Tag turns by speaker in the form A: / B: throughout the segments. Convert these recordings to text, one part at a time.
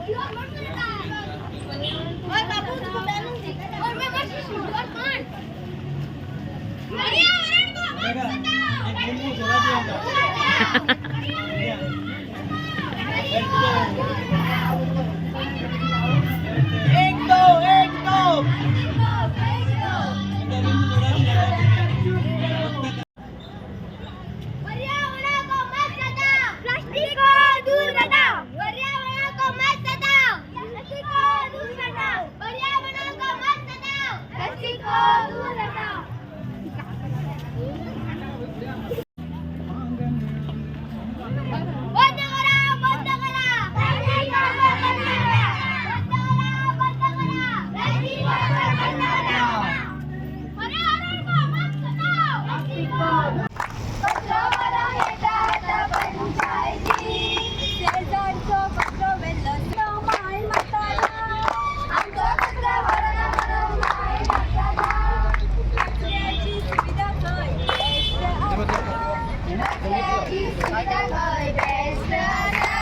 A: एक दो, एक दो.
B: पर्यावरण को मत सताओ, प्लास्टिक को दूर हटाओ. पर्यावरण को मत सताओ, प्लास्टिक को दूर हटाओ. पर्यावरण को मत सताओ, प्लास्टिक को दूर हटाओ. बंद करा, बंद करा, प्लास्टिक बंद करा. बंद करा, बंद करा, प्लास्टिक बंद करा. पर्यावरण को मत सताओ, प्लास्टिक को. कचरो भरून येतात पंचायती.
C: शेजारचो कचरो वेल्लो माय मारतालो.
B: आमचो कचरो भरना म्हणून माय मारतालो.
C: कचऱ्याची सुविधा खंय बेस्ट आसा.
B: कचऱ्याची सुविधा खंय बेस्ट आसा.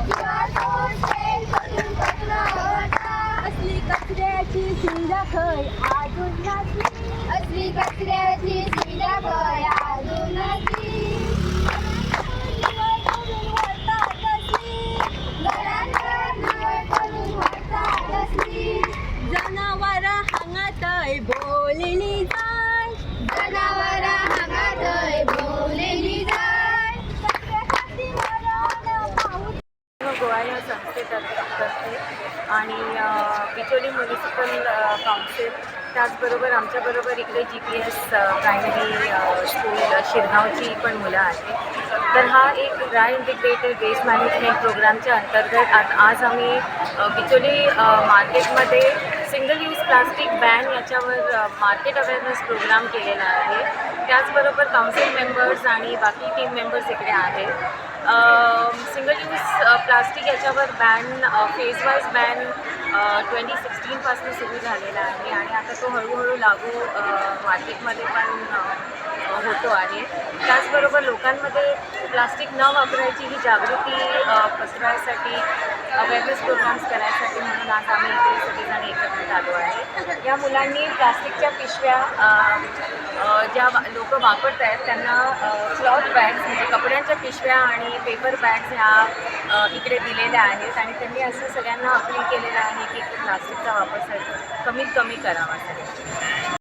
B: क्यूआर कोड स्कॅन करून कचरो व्हरता.
C: असली कचऱ्याची सुविधा खंय अजून नासली.
B: असली कचऱ्याची सुविधा खंय अजून नासली.
C: निवळ करून व्हरतात असली.
B: घरांत निवळ करून व्हरतात असली.
C: जनावरां हांगा थंय भोवलेली जाय.
B: जनावरां हांगा थंय भोवलेली जाय.
C: कचऱ्या खातीर मरण पावत.
D: गोवा या संस्थेतर्फे आणि बिचोली म्युनिसिपल काउन्सिल, त्याचबरोबर आमच्याबरोबर इकडे जीपीएस प्रायमरी स्कूल शिरगावची पण मुलं आहेत. तर हा एक ड्राय इंटिग्रेटेड वेस्ट मॅनेजमेंट प्रोग्रामच्या अंतर्गत आज आम्ही बिचोली मार्केटमध्ये सिंगल यूज प्लास्टिक बॅन याच्यावर मार्केट अवेअरनेस प्रोग्राम केलेला आहे. त्याचबरोबर काउन्सिल मेंबर्स आणि बाकी टीम मेंबर्स इकडे आहेत. सिंगल यूज प्लास्टिक याच्यावर बॅन, फेज वाईज बॅन 2016पासून सुरू झालेला आहे आणि आता तो हळूहळू लागू मार्केटमध्ये पण होतो आहे. त्याचबरोबर लोकांमध्ये प्लास्टिक न वापरायची ही जागृती पसरवायसाठी, अवेअरनेस प्रोग्राम्स करायसाठी म्हणून आज आम्ही इथे सगळेजण एकत्रित आलो आहे. या मुलांनी प्लास्टिकच्या पिशव्या ज्या लोक वापरत आहेत त्यांना क्लॉथ बॅग्स, म्हणजे कपड्यांच्या पिशव्या आणि पेपर बॅग्स ह्या इकडे दिलेल्या आहेत आणि त्यांनी असं सगळ्यांना अपील केलेलं आहे की इथे प्लास्टिकचा वापर कमीत कमी करावा सगळ्यांनी.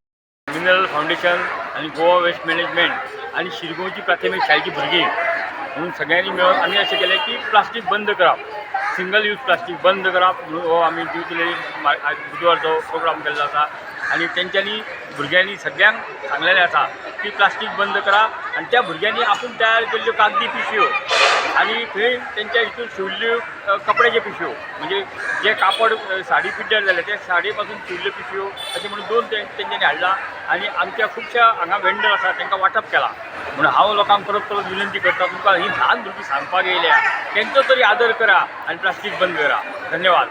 E: मिनरल फाउंडेशन आणि गोवा वेस्ट मॅनेजमेंट आणि शिरगोवची प्राथमिक शाळेची भुरगीं म्हणून सगळ्यांनी मेळून आमी अशें केलें की प्लास्टीक बंद करप, सिंगल यूज प्लास्टीक बंद करप म्हणून हो आमी दिवचले बुधवारचो प्रोग्राम केल्लो आसा. आनी तेंच्यांनी भुरग्यांनी सगळ्यांक सांगलेलें आसा की प्लास्टीक बंद करा आनी त्या भुरग्यांनी आपूण तयार केल्ल्यो कागदी पिशव्यो आनी थंय तेंच्या हितून शिवल्ल्यो कपड्याच्यो पिशव्यो, म्हणजे जे कापड साडी पिड्ड्यार जाल्या त्या साडये पासून शिवल्ल्यो पिशव्यो अशें म्हणून दोन तेंच्यांनी हाडला आनी आमच्या खुबश्या हांगा वेंडर आसा तांकां वांटप केलां. म्हणून हांव लोकांक परत परत विनंती करता, तुमकां ही ल्हान भुरगीं सांगपाक येयल्या, तेंचो तरी आदर करा आनी प्लास्टीक बंद करा. धन्यवाद.